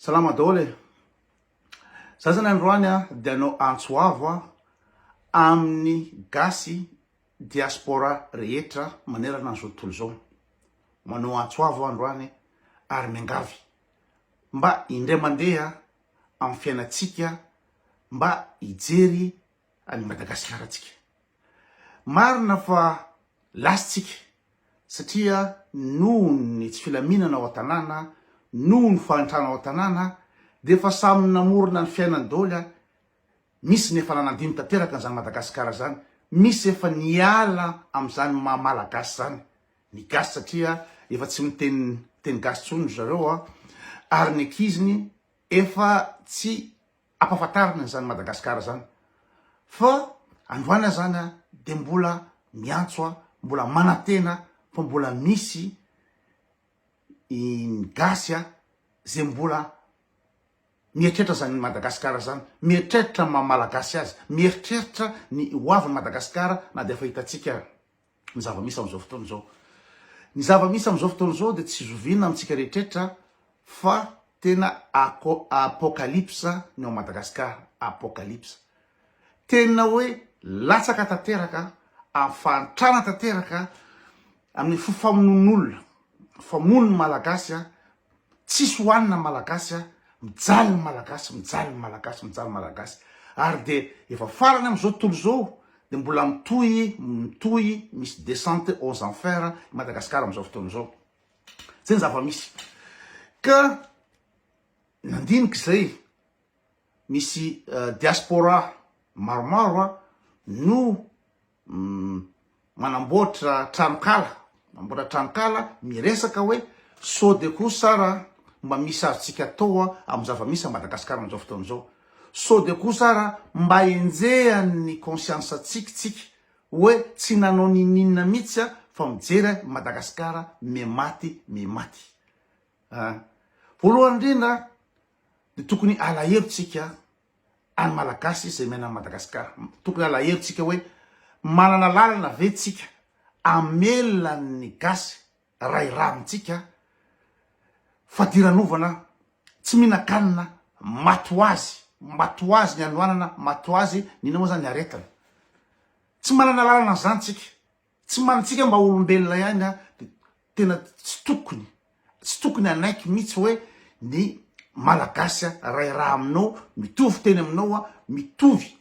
Salama daholo e! Za zany androany a dia hanao antso avo a amin'ny gasy diaspora rehetra manerana an'izao tontolo izao. Manao antso avo aho androany ary miangavy mba indray mandeha amin'ny fiainantsika mba hijery an'i Madagasikara tsika. Marina fa lasa tsika satria noho ny tsy filaminana ao an-tanàna, noho ny fahantrana ao an-tanàna dia efa samy namorona ny fiainany daholo a, misy ny efa nanadino tanteraka an'izany Madagasikara izany, misy efa niala amin'izany maha Malagasy izany ny gasy satria efa tsy miteny teny gasy intsony ry zareo a, ary ny ankiziny efa tsy ampafantarina izany Madagascar zany fa androany aho zany a de mbola miantso a mbola manantena fa mbola misy ny gasy a ze mbola mieritreritra zany Madagascar zany mieritreritra ny maha malagasy azy mieritreritra ny ho avin'i Madagascar na de efa hitantsika ary ny zava-misy amin'izao fotoana izao. Ny zava-misy amin'izao fotoana izao dia tsy zoviana amintsika rehetrretra fa tena apocalypse ny ao Madagascar, apocalypse. Tena hoe latsaka tanteraka amin'ny fahantrana tanteraka, amin'ny fifamonoan'olona, famono ny Malagasy Tsisy hohanina ny Malagasy a, mijaly ny Malagasy, mijaly ny Malagasy, mijaly ny Malagasy. Ary dia efa farany amin'izao tontolo izao dia mbola mitohy, mitohy, misy descente aux enfers i Madagasikara amin'izao fotoana izao. Izay ny zava-misy. Ka nandinika izay, misy diaspora maromaro no manamboatra tranonkala, manamboatra tranonkala miresaka hoe sao dia kosa ara mba misy azontsika atao amin'ny zava-misy à Madagascar amin'izao fotoana izao, sao dia kosa ara mba enjehan'ny conscience-ntsika tsika hoe tsy nanao ninininona mihitsy fa mijery i Madagascar mihamaty mihamaty. Voalohany indrindra dia tokony alahelo tsika any Malagasy izay miaina any Madagascar. Tokony alahelo tsika hoe manana lalana ve tsika amelona ny gasy ray ra amintsika fadiranovana tsy mihinan-kanina maty ho azy maty ho azy ny hanoanana maty ho azy ny inona moa zany ny aretina. Tsy manana lalana an'izany tsika. Tsy manintsika mba olombelona ihany a de tena tsy tokony tsy tokony hanaiky mihitsy hoe ny malagasy a ray ra aminao mitovy teny aminao a mitovy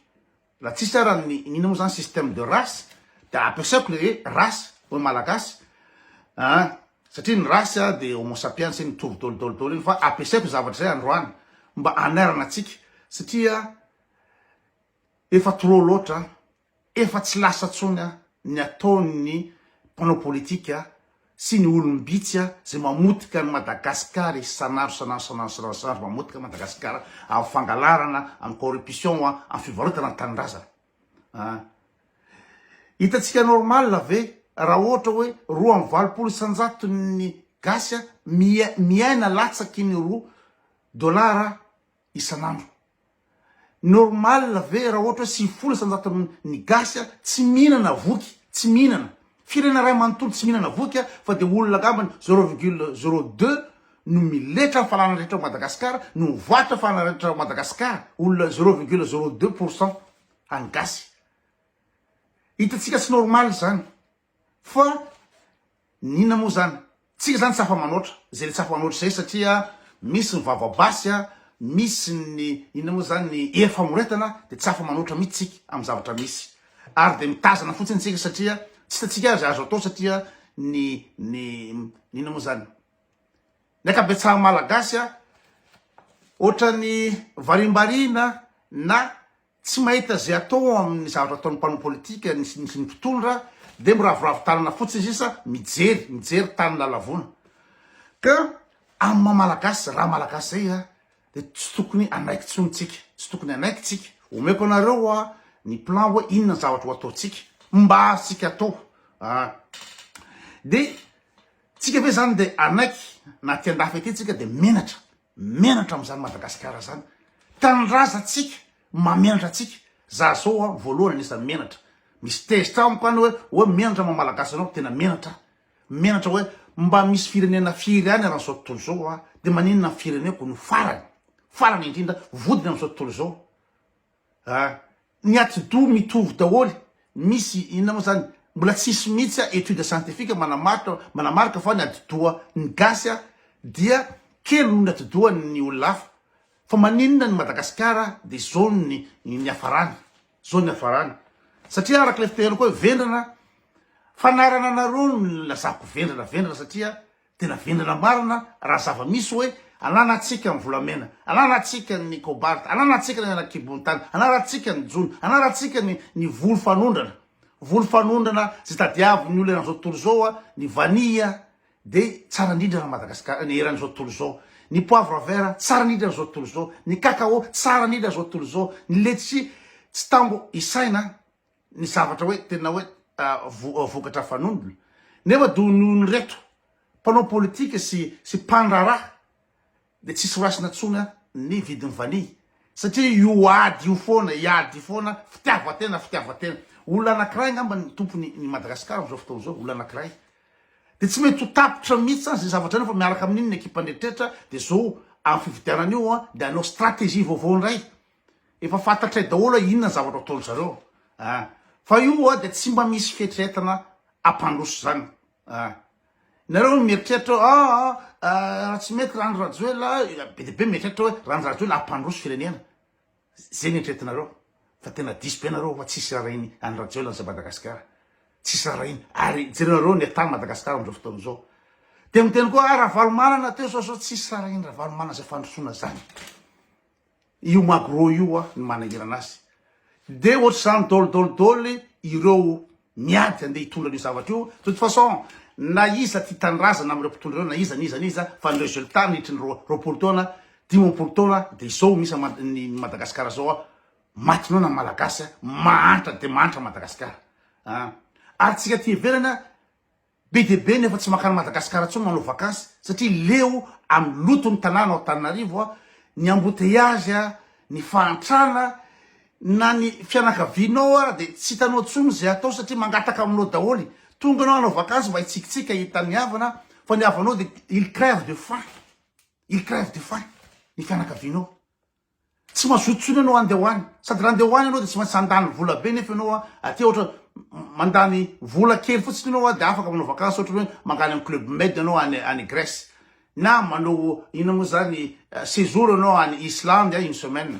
raha tsisy ara ny inona moa zany système de race de ampiasaiko le hoe race hoe malagasy a satria ny race a de homo sapiens hoe mitovy daholo daholo daholo iny fa ampiasaiko zavatra zay androany mba hanairana antsika satria efa trop loatra Efa tsy lasa tsony ny ataon'ny mpanao politika sy ny olom-bitsy zay mamotika an'i Madagascar isan'andro isan'andro isan'andro isan'andro isan'andro mamotika Madagascar amin'ny fangalarana, amin'ny corruption, amin'ny fivarotana ny tanindrazana. Ah. Hitantsika normal ve raha ohatra hoe 82 isan-jaton'ny gasy miaina latsaky ny roa dolara isan'andro? Normal ve raha ohatra hoe 90 isanjaton'ny ny gasy tsy mihinana voky, tsy mihinana. Firenena iray manontolo tsy mihinana voky fa dia olona angambany zero virgule zero deux no miletra ny fananana rehetra ao Madagascar, no mivarotra fananana rehetra ao Madagascar, olona zero virgule zero deux pour cent an'ny gasy. Hitantsika tsy normal izany. Fa ny inona moa zany? Tsika zany tsy afa-manoatra zay le tsy afa-manoatra zay satria misy ny vava basy a, misy ny inona moa zany ny hery famoretana de tsy afa-manoatra mihitsy tsika amin'ny zavatra misy. Ary de mitazana fotsiny tsika satria tsy hitantsika ary zay azo atao satria ny ny ny inona moa zany? Ny ankabetsahan'ny Malagasy a ohatran'ny varimbariana na Tsy mahita izay atao amin'ny zavatra ataon'ny mpanao politika ny sy ny mpitondra dia miraviravy tanana fotsiny sisa mijery, mijery tany lalavona. Ka amin'ny maha malagasy, raha malagasy zay a, dia tsy tokony hanaiky tsony tsika, tsy tokony hanaiky tsika. Omeko anareo hoa ny plan hoe inona ny zavatra ho ataontsika, mba azontsika atao a. Dia tsika ve zany dia hanaiky na aty andafy aty tsika dia menatra. Menatra amzany Madagascar zany. Tanindrazantsika mahamenatra antsika. Za zao a voalohany anisany menatra. Misy tezitra amiko any hoe hoe menatra maha malagasy anao tena menatra aho. Menatra hoe mba misy firenena firy any eran'izao tontolo izao a de maninona ny fireneko no farany. farany indrindra vodiny amin'izao tontolo izao. Ah, ny atidoha mitovy daholo, misy inona moa zany, mbola tsisy mihitsy étude scientifique manamarika manamarika fa ny atidoha ny gasy dia kely noho ny atidoha ny olona hafa. Fa maninona ny Madagasikara dia zao ny niafarany, zao ny niafarany. Satria araka ilay fitenenako hoe vendrana, fanarana anareo no nilazako vendrana vendrana satria Tena vendrana marina raha zava-misy hoe ananantsika ny volamena, ananantsika ny cobalt, ananantsika ny anakibon'ny tany, ananantsika ny jono, ananantsika ny ny voly fanondrana, voly fanondrana izay tadiavin'ny olona eran'izao tontolo izao a, ny vanille dia tsara indrindra raha Madagascar ny eran'izao tontolo izao, ny poivre vert tsara indrindra eran'izao tontolo izao, ny cacao tsara indrindra eran'izao tontolo izao, ny letchi tsy tambo isaina. ny zavatra hoe tena hoe vokatra fanondrona nefa do nohon'ireto mpanao politika sy sy mpandraharaha de tsisy horasina tsony ny vidin'ny vanille satria io ady io foana hiady foana fitiavan-tena fitiavan-tena olona anakiray angamba ny tompony ny Madagasikara am'izao fotoana izao olona anakiray de tsy mety ho tapitra mihitsy zany zay zavatra zany fa miaraka amin'iny ny ekipa andriatretra de zao amin'ny fifidianana io a de hanao stratégie vaovao indray Efa fantatray daholo hoe inona ny zavatra ataon-dry zareo a! Fa io ho'a dia tsy mba misy fieritreretana hampandroso izany a! Nareo mieritreritra hoe aa raha tsy mety Andry Rajoelina, be dia be mieritreritra hoe raha Andry Rajoelina hampandroso firenena. Zay ny eritreretinareo. Fa tena diso be nareo fa tsisy raharahiany Andry Rajoelina an'izay Madagasikara. Tsisy raharahiany. Ary jerenareo ny état Madagasikara amin'izao fotoana izao. Dia miteny koa ah Ravalomanana teo sao sao tsisy raharahiany Ravalomanana izay fandrosoana izany. Io magro io hoa ny manahirana azy. De ohatr'izany dol dol dol ireo miady andeha hitondra an'io zavatra io. De toute façon na iza tia tanindrazana amin'ireo mpitondra ireo na iza n'iza n'iza fa ny résultat niditry ny 20 taona, 50 taona de izao misy ny Madagascar zao a, maty noana ny Malagasy a, mahantra de mahantra Madagascar a. Ary tsika aty ivelany a, Be dia be ny efa tsy mankany Madagascar intsony manao vakansy satria leo amin'ny loto ny tanàna ao Antananarivo a, ny embouteillage, ny fahantrana, na ny fianakavianao ara dia tsy hitanao intsony izay atao satria mangataka aminao daholo. Tonga ianao hanao vakansy mba hitsikitsiky hahita ny havana fa ny havanao dia il crève de faim, il crève de faim ny fianakavianao. Tsy mazoto intsony ianao handeha ho any. Sady raha handeha ho any ianao dia tsy maintsy handany vola be nefa ianao aty ohatra mandany vola kely fotsiny ianao dia afaka manao vakansy ohatra hoe mankany amin'ny club med ianao any any Grèce na manao inona moa zany séjour ianao any Islande une semaine.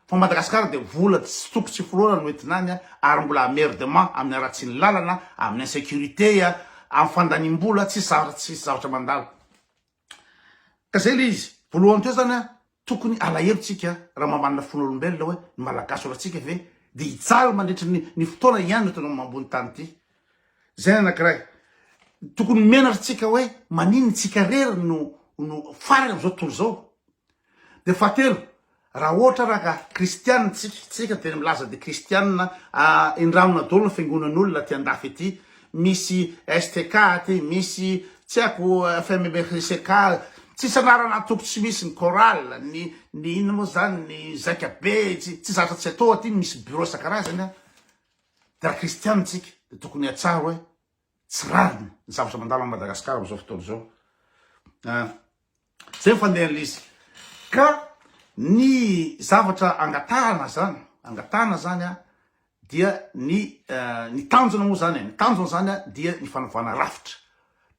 Fa Madagascar dia vola tsy toko tsy forohana no entina any ary mbola emmerdement amin'ny haratsian'ny lalana, amin'ny insécurité, amin'ny fandaniam-bola, tsisy zavatra tsisy zavatra mandalo. Ka zay le izy. Voalohany teo zany an, tokony alahelo tsika raha mba manana fon'olombelona hoe ny malagasy olantsika ve de hijaly mandritry ny ny fotoana ihany eto ambony tany ity. Zay ny anakiray. Tokony menatra tsika hoe maninona tsika rery no no farany amzao tontolo zao. De fahatelo, raha ohatra raha ka kristianina tsika, tsika dia milaza dia kristianina, indramina daholo ny fiangonan'olona aty andafy aty, misy STK aty, misy tsy haiko FMMRCK, tsisy anarana antoko tsy misy, ny chorale, ny ny inona moa zany, ny zaikabe, tsy tsy zavatra tsy atao aty, misy bureau isan-karazany an, de raha kristianina tsika de tokony hatsaro hoe tsy rariny ny zavatra mandalo any Madagasikara amin'izao fotoana izao. Zay ny fandehan'ilay izy. Ka ny zavatra angatahana zany, angatahana zany a, dia ny ny tanjona moa zany e, ny tanjona zany a dia ny fanovana rafitra.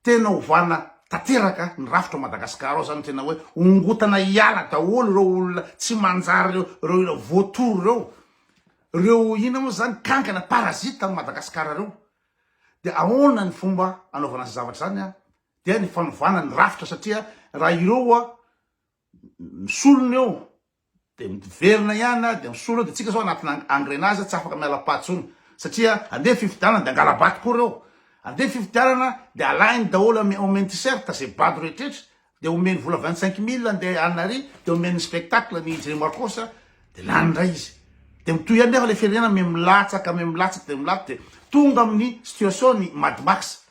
Tena ovana tanteraka ny rafitra ao Madagasikara ao zany, tena hoe ongotana hiala daholo ireo olona tsy manjary ireo, ireo voatoro ireo, ireo inona moa zany kankana parasite any Madagasikara ireo. Dia ahoana ny fomba anaovana izany zavatra izany a? Dia ny fanovana ny rafitra satria raha ireo a misolona eo dia miverina ihany a, dia misolo eo dia tsika zao anatina engrenage tsy afaka miala pas tsony satria andeha fifidianana dia angala-bato koa ireo, andeha fifidianana dia alainy daholo omeny t-shirt zay bado rehetrretra Dia omeny vola 25 mille andeha any ary dia omeny spectacle ny Jerry Marcos dia lany indray izy. Dia mitohy ihany nefa ilay firenena miha milatsaka miha milatsaka dia milatsaka dia tonga amin'ny situation ny Mad Max.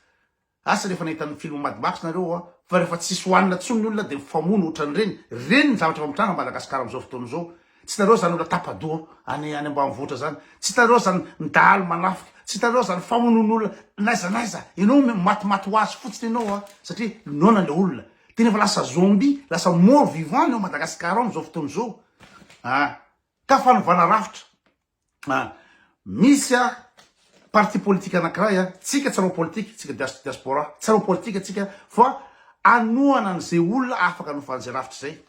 Asa rehefa nahita ny film Mad Max nareo a, fa rehefa tsisy hohanina intsony ny olona dia mifamono ohatran'ireny. Ireny ny zavatra efa mitranga Madagascar amin'izao fotoana izao. Tsy hitanareo zany olona tapa-doha any any ambanivohitra zany. Tsy hitanareo zany ny dahalo manafika. Tsy hitanareo zany famonoan'olona n'aiza n'aiza. Ianao matimaty ho azy fotsiny ianao a, satria noana le olona. Tena efa lasa zombie, lasa mort vivant ny ao Madagascar ao amin'izao fotoana izao. Ah, ka fanovana rafitra. Ah, misy a parti politique anankiray a, tsika tsy hanao politique, tsika diaspora, tsy hanao politique tsika fa hanohana an'izay olona afaka hanova an'izay rafitra izay.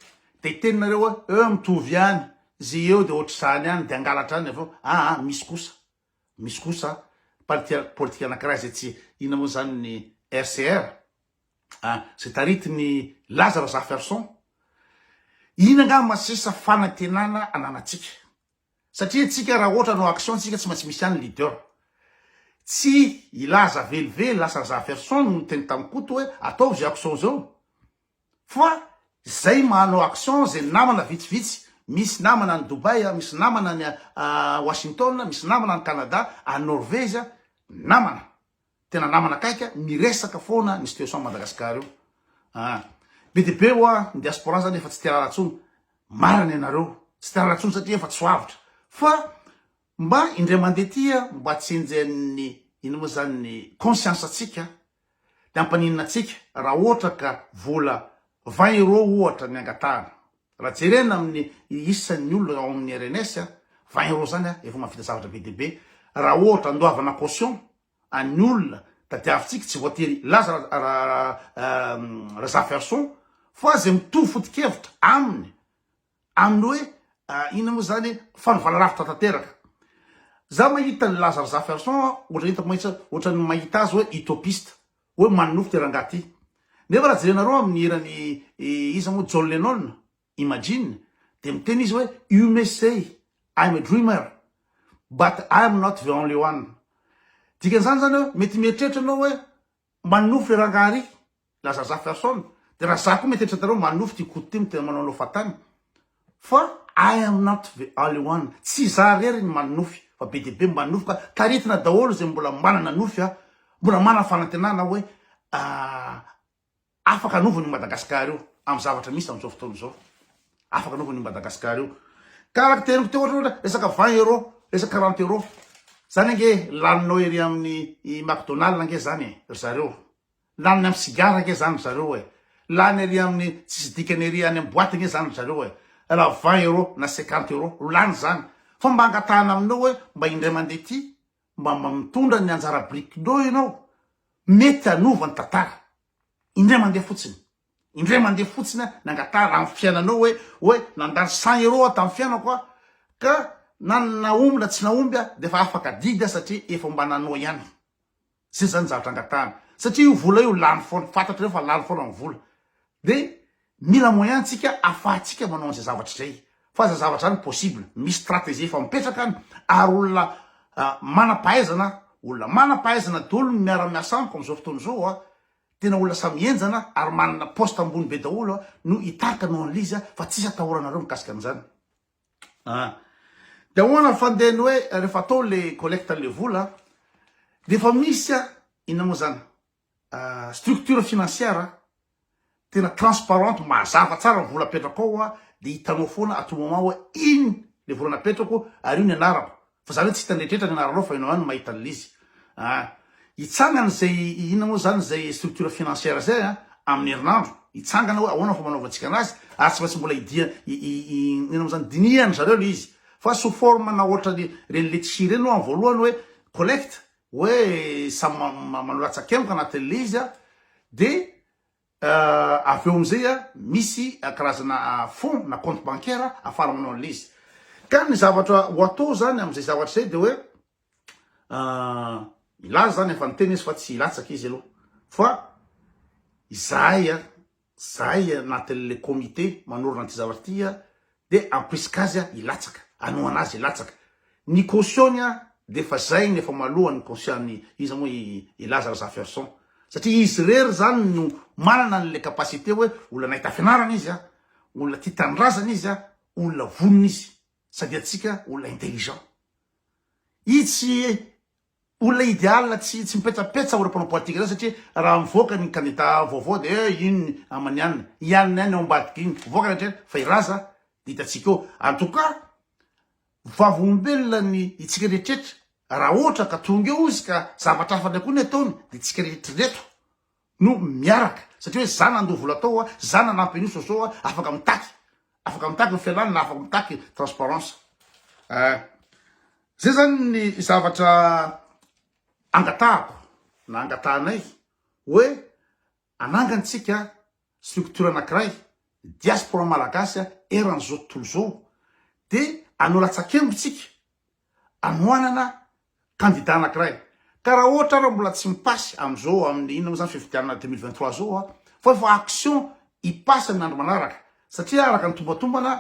Dia hiteny nareo hoe eo mitovy ihany, izay eo dia ohatr'izany ihany, dia hangalatra ihany avy eo. Ah, ah, misy kosa. Misy kosa parti politique anankiray izay tsy inona moa izany ny RCR a, izay taritin'i Laza Razafiarison. Iny angamba sisa fanantenana ananantsika. Satria tsika raha ohatra hanao action tsika tsy maintsy misy ihany leader. Tsy i Laza velively Lasa Razafiarison no niteny tamin'i Koto hoe ataovy izay action izao. Fa zay manao action zay namana vitsivitsy, misy namana any Dubai, misy namana any Washington, misy namana any Canada, any Norvège, namana, tena namana akaiky, miresaka foana ny situation Madagascar io. Ah, be dia be hoa ny diaspora zany efa tsy te halala tsony, marina ianareo, tsy te halala tsony satria efa tsy ho avotra. Fa mba indray mandeha ty mba tsy enjehin'ny ino moa zany ny conscience antsika Dia hampaninona antsika raha ohatra ka vola 20 euros ohatra ny angatahana? Raha jerena amin'ny isan'ny olona ao amin'ny RNS, 20 euros zany efa mahavita zavatra be dia be. Raha ohatra andoavana caution an'ny olona tadiavintsika, tsy voatery hilaza Razafiarison fa izay mitovy foto-kevitra aminy Amin'ny hoe inona moa zany fanovana rafitra tanteraka. Za mahita ny Laza Razafiarison ohatra hitako mahitsy ohatran'ny mahita azy hoe utopiste, hoe manonofy ty rangahy ty. Nefa raha jerenareo amin'ny hiran'i iza moa John Lennon, Imagine, dia miteny izy hoe you may say I'm a dreamer but I'm not the only one. Dikan'izany zany hoe mety mieritreritra ianao hoe manonofy le rangahy ary. Laza Zafiarison de raha za koa mety eritreretinareo manofy ty Koto ty no tena manaonao fahatany fa I am not the only one tsy za rery ny manonofy fa be dia be manonofy ka taritina daholo zay mbola manana nofy a mbola manana fanantenana hoe afaka hanova an'io Madagascar io amin'ny zavatra misy amin'izao fotoana izao afaka hanova an'io Madagascar io ka araka teniko teo ohatra hoe resaka 20 euros resaka 40 euros zany ange laninao ery amin'ny McDonald ange zany e ry zareo Lany amin'ny sigara ange zany ry zareo e! Lany ery amin'ny tsisy dikany ery any amin'ny boite ange zany ry zareo e! Raha 20 euros na 50 euros ro lany zany! Fa mba angatahana aminao hoe mba indray mandeha ity mba mba mitondra ny anjara birikinao ianao mety hanova ny tantara! Indray mandeha fotsiny! Indray mandeha fotsiny aho nangatahana amin'ny fiainanao hoe hoe nandany 100 euros aho tamin'ny fiainako aho ka na nahomby na tsy nahomby aho dia efa afaka adidy aho satria efa mba nanao ihany. Zay zany zavatra angatahana. Satria io vola io lany foana, fantatrareo fa lany foana ny vola. De mila moyen tsika afahantsika manao an'izay zavatra izay. Fa zay zavatra zany possible, misy stratégie efa mipetraka any ary olona manam-pahaizana, olona manam-pahaizana daholo ny miara-miasa amiko amin'izao fotoana izao a, tena olona samy henjana ary manana poste ambony be daholo no hitarika anao an'ilay izy fa tsisy atahoranareo mikasika an'izany. Ah. De ahoana ny fandehany hoe rehefa atao le collecte le vola de efa misy a inona moa zany structure financière tena transparente mazava tsara ny vola apetrako ao a de hitanao foana à tout moment hoe iny le vola napetrako ary io ny anarako fa zany hoe tsy hitan'ny rehetra ny anaranao fa ianao ihany no mahita an'ilay izy ah. Hitsangana izay inona moa zany izay structure financière zay a amin'ny herinandro hitsangana hoe ahoana fomba anaovantsika anazy ary tsy maintsy mbola hidia inona moa zany dinihany zareo le izy fa sous forme na ohatrany reny letchis reny aloha amin'ny voalohany hoe collecte hoe samy manao latsakemboka anatin'le izy a de Avy eo amin'izay misy karazana fonds na compte bancaire ahafahana manao an'ilay izy. Ka ny zavatra ho atao zany amin'izay zavatra izay dia hoe milaza zany efa niteny izy fa tsy hilatsaka izy aloha fa izahay zahay anatin'ilay comité manorina an'ity zavatra ity de ampirisika azy hilatsaka, hanohana azy hilatsaka. Ny caution-ny dia efa zay ny efa maloha ny caution-ny iza moa i i Laza Razafiarison. Satria izy irery zany no manana an'le capacité hoe olona nahita fianarana izy, olona tia tanindrazana izy, olona vonona izy, sady antsika olona intelligent. Izy tsy Olona ideal tsy tsy mipetsapetsa ireo mpanao politika ireo satria raha mivoaka ny kandida vaovao dia eh iny amany anona, i anona ihany ao ambadika iny, mivoaka ny rehetra fa i Raza dia hitantsika eo. En tout cas vavolombelona ny itsika rehetrretra raha ohatra ka tonga eo izy ka zavatra hafa indray koa ny ataony dia itsika rehetra ireto. no miaraka satria hoe za nandoa vola tao a, za nanampy an'io soso a, afaka mitaky, afaka mitaky ny fialana na afaka mitaky transparence. Eh, zay zany ny zavatra angatahako na angatahanay hoe anangantsika structure anakiray diaspora malagasy eran'izao tontolo izao de anao latsakembo tsika anohanana candidat anakiray ka raha ohatra ary mbola tsy mipasy amizao amin'ny inona moa zany fifidianana 2023 zao a fa efa action hipasy amin'ny andro manaraka satria araka ny tombatombana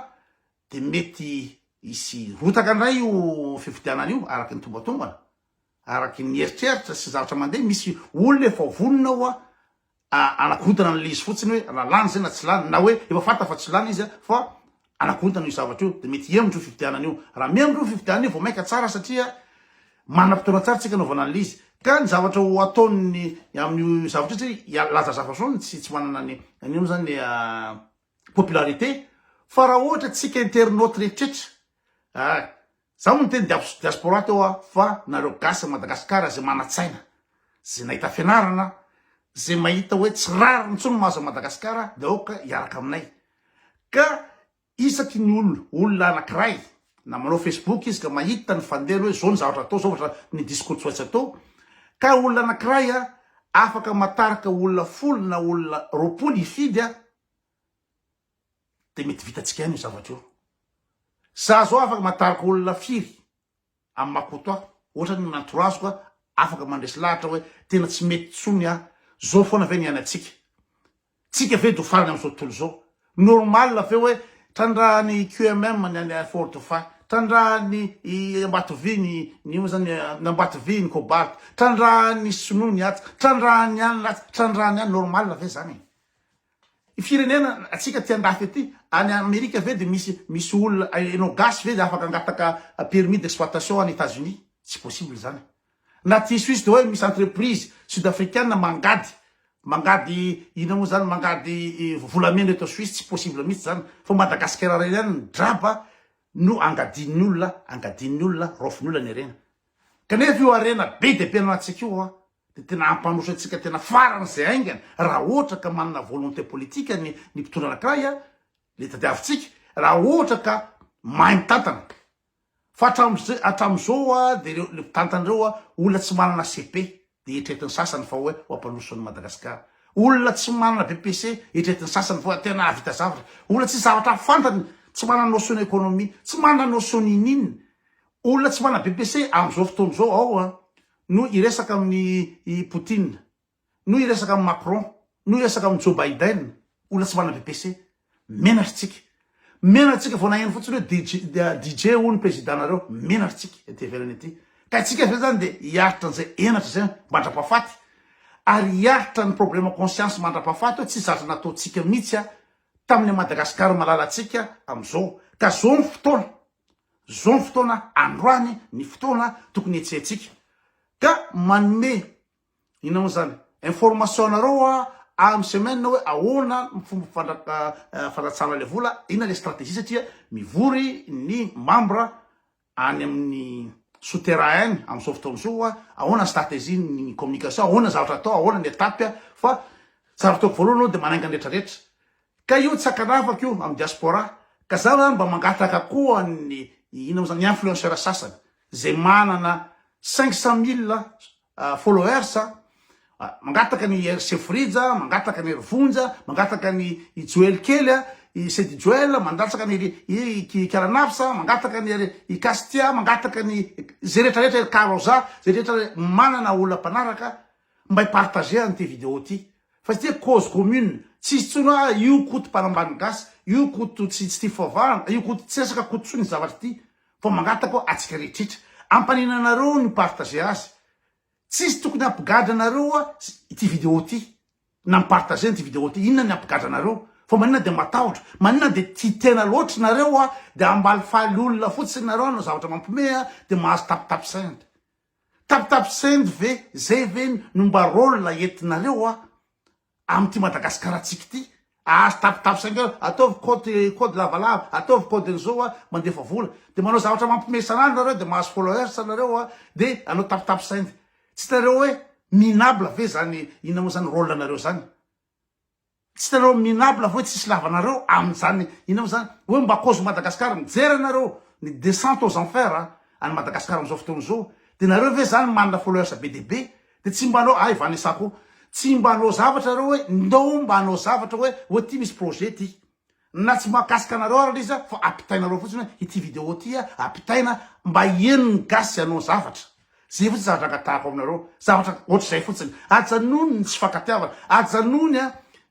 de mety hisy rotaka ndray io fifidianana io araka ny tombatombana Araky ny eritreritra sy zavatra mandeha, misy olona efa vonona hoa anakorontana an'ilay izy fotsiny hoe na lany zay na tsy lany, na hoe efa fantany fa tsy lany izy fa anakorontana io zavatra io, de mety hihemotra io fifidianana io. Raha mihemotra io fifidianana io vao mainka tsara satria manam-potoana tsara tsika anaovana an'ilay izy. Ka ny zavatra ho ataon'ny amin'io zavatra io satria Laza Zafason tsy tsy manana ny an'io moa zany ny popularité fa raha ohatra tsika internaute rehetrretra ah za moa niteny diaspora teo aho fa nareo gasy a Madagascar zay manatsaina zay nahita fianarana zay mahita hoe tsy rariny intsony mahazo a Madagascar de aoka hiaraka aminay ka isaky ny olona olona anakiray na manao facebook izy ka mahita ny fandehany hoe zao ny zavatra atao zao zavatra ny discours tsy maintsy atao ka olona anakiray a afaka matarika olona folo na olona 20 hifidy a de mety vitantsika ihany io zavatra io. Za zao afaka matarika olona firy amin'ny Makoto aho, ohatra ny entourage-ko aho afaka mandresy lahatra hoe tena tsy mety tsony aho, zao foana ve ny iainantsika? Tsika ve do farany amin'izao tontolo izao? Normal ve hoe trandrahan'ny QMM ny any Fort Dauphin, trandrahan'ny i Ambatovy ny ny io zany ny Ambatovy ny cobalt, trandrahan'ny sinoa ny atsy, trandrahan'ny any atsy, trandrahan'ny any, normal ve zany e? Firenena atsika aty andafy aty, any Amerika ve de misy misy olona enao gasy ve de afaka angataka permis d'exploitation any Etats Unis? Tsy possible zany. Na aty Suisse de hoe misy entreprise sud africaine mangady mangady inona moa zany mangady volamena eto Suisse tsy possible mihitsy zany fa Madagascar irery ihany ny draba no angadin'ny olona angadin'ny olona raofin'ny olona ny harena. Kanefa io harena be dia be ananantsika io a dia tena hampandroso antsika tena faran'izay haingana raha ohatra ka manana volonté politique ny ny mpitondra anankiray a, le tadiavintsika, raha ohatra ka mahay mitantana. Fa hatramin'izay hatramin'izao a dia ireo le mpitantana ireo a olona tsy manana CP dia eritreretin'ny sasany fa hoe ho hampandroso an'i Madagasikara. Olona tsy manana BPC eritreretin'ny sasany fa hoe tena hahavita zavatra. Olona tsisy zavatra fantany, tsy manana notion économie, tsy manana notion n'inon'inona. Olona tsy manana BPC amin'izao fotoana izao ao a no hiresaka amin'i i Poutine, no hiresaka amin'i Macron, no hiresaka amin'i Joe Biden, olona tsy manana BPC. Menatra tsika. Menatra tsika vao naheno fotsiny hoe DJ, DJ hono président-nareo. Menatra tsika ety ivelany ety. Ka itsika ve zany dia hiaritra an'izay henatra izay mandra-pahafaty? Ary hiaritra ny problème conscience mandra-pahafaty hoe tsisy zavatra nataontsika mihitsy tamin'ny Madagascar malalantsika amin'izao. Ka zao ny fotoana. Zao ny fotoana androany ny fotoana tokony hetsehantsika ka manome inona moa zany information anareo a amin'ny semaine hoe ahoana ny fomba fandratsana le vola, inona le stratégie satria mivory ny membre any amin'ny sous terrain any amin'izao fotoana izao a, ahoana ny stratégie ny communication, ahoana ny zavatra atao, ahoana ny étape fa zavatra ataoko voalohany aloha de manainga ny retraretra Ka io tsy ankanavaka io amin'ny diaspora ka za zany mba mangataka koa ny inona moa zany ny influenceur sasany zay manana 500 mille followers mangataka ny RC Frija mangataka ny Rvonja mangataka ny i Joel kely a i Sedy Joel mandatsaka ny i Karanapsa mangataka ny i Castia mangataka ny zay rehetra rehetra Karoza zay rehetra manana olona mpanaraka mba hi-partager an'ity vidéo ity fa satria cause commune tsisy tsony hoe ah io koto mpanambany gasy io koto tsy tsy tia fivavahana io koto tsy resaka koto tsony zavatra ity fa mangataka hoe atsika rehetritra ampanina anareo ny mi-partager azy tsisy tokony hampigadra anareo hoa ity vidéo ity na mi-partager an'ity vidéo ity inona ny hampigadra anareo fa maninona dia matahotra maninona dia tia tena loatra nareo hoa dia ambalifaly olona fotsiny nareo hanao zavatra mampime dia mahazo tapitapy saina Tapitapy send ve zay ve no mba role entinareo a amin'ity Madagascar tsika ity ahazo tapitapy send eo ataovy code code lavalava ataovy code an'izao a mandefa vola de manao zavatra mampime isan'andro nareo de mahazo followers nareo a de anao tapitapy send tsy hitanareo hoe. Minable ve zany inona moa zany rôle nareo zany? Tsy hitanareo minable ve hoe tsisy lavanareo amin'izany inona moa zany hoe mba cause Madagascar mijery anareo ny descente aux enfers any Madagascar amin'izao fotoana izao de nareo ve zany manana followers be dia be de tsy mba hanao ay Vanessa koa tsy mba hanao zavatra nareo hoe ndao mba hanao zavatra hoe hoe ty misy projet ty Na tsy mahakasika anareo ary izy fa ampitainareo fotsiny hoe ity vidéo ity ampitaina mba hieno ny gasy hanao zavatra. Zay fotsiny zavatra angatahako aminareo. Zavatra ohatr'izay fotsiny. Ajanony ny tsy fankatiavana. Ajanony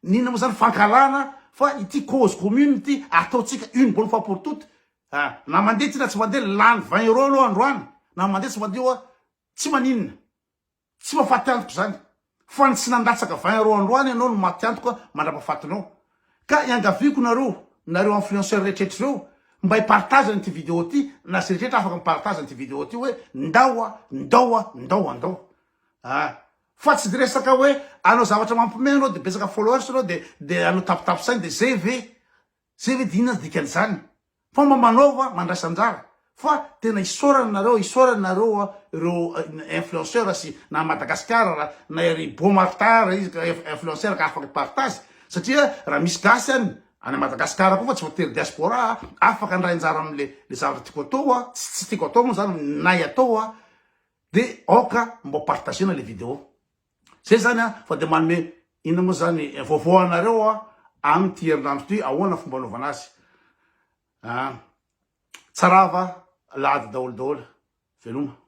ny inona moa zany fankahalana fa ity cause commune ity ataontsika une bonne fois pour toutes. Na mandeha ity na tsy mandeha lany 20 euros aloha androany. Na mandeha tsy mandeha oa tsy maninona. Tsy mahafaty antoka izany. Fa ny tsy nandatsaka 20 euros androany ianao no maty antoka mandrapahafatinao. Ka iangaviako nareo, nareo influenceurs rehetrretra ireo, mba hi-partage an'ity vidéo ity, na izay rehetrretra afaka mi-partage an'ity vidéo ity hoe ndao a, ndao a, ndao a, ndao. Ah. Fa tsy de resaka hoe hanao zavatra mampiomehy anao de betsaka followers anao de de hanao tapitapy saina de zay ve? Zay ve de inona ny dikan'izany? Fa mba manaova mandraisa anjara fa tena isaorana nareo isaorana nareo ireo influenceur sy na Madagascar ra na ery Beau Martin ra izy ka influenceur ka afaka partage satria raha misy gasy any any Madagascar koa fa tsy voatery diaspora afaka handray anjara amle le zavatra tiako atao a tsy tsy tiako atao moa zany nay atao a de aoka mba partagena le video zay zany a fa de manome inona moa zany vaovao anareo a amin'ity herinandro ity ahoana fomba anaovana azy a tsarava lahady daholo daholo veloma.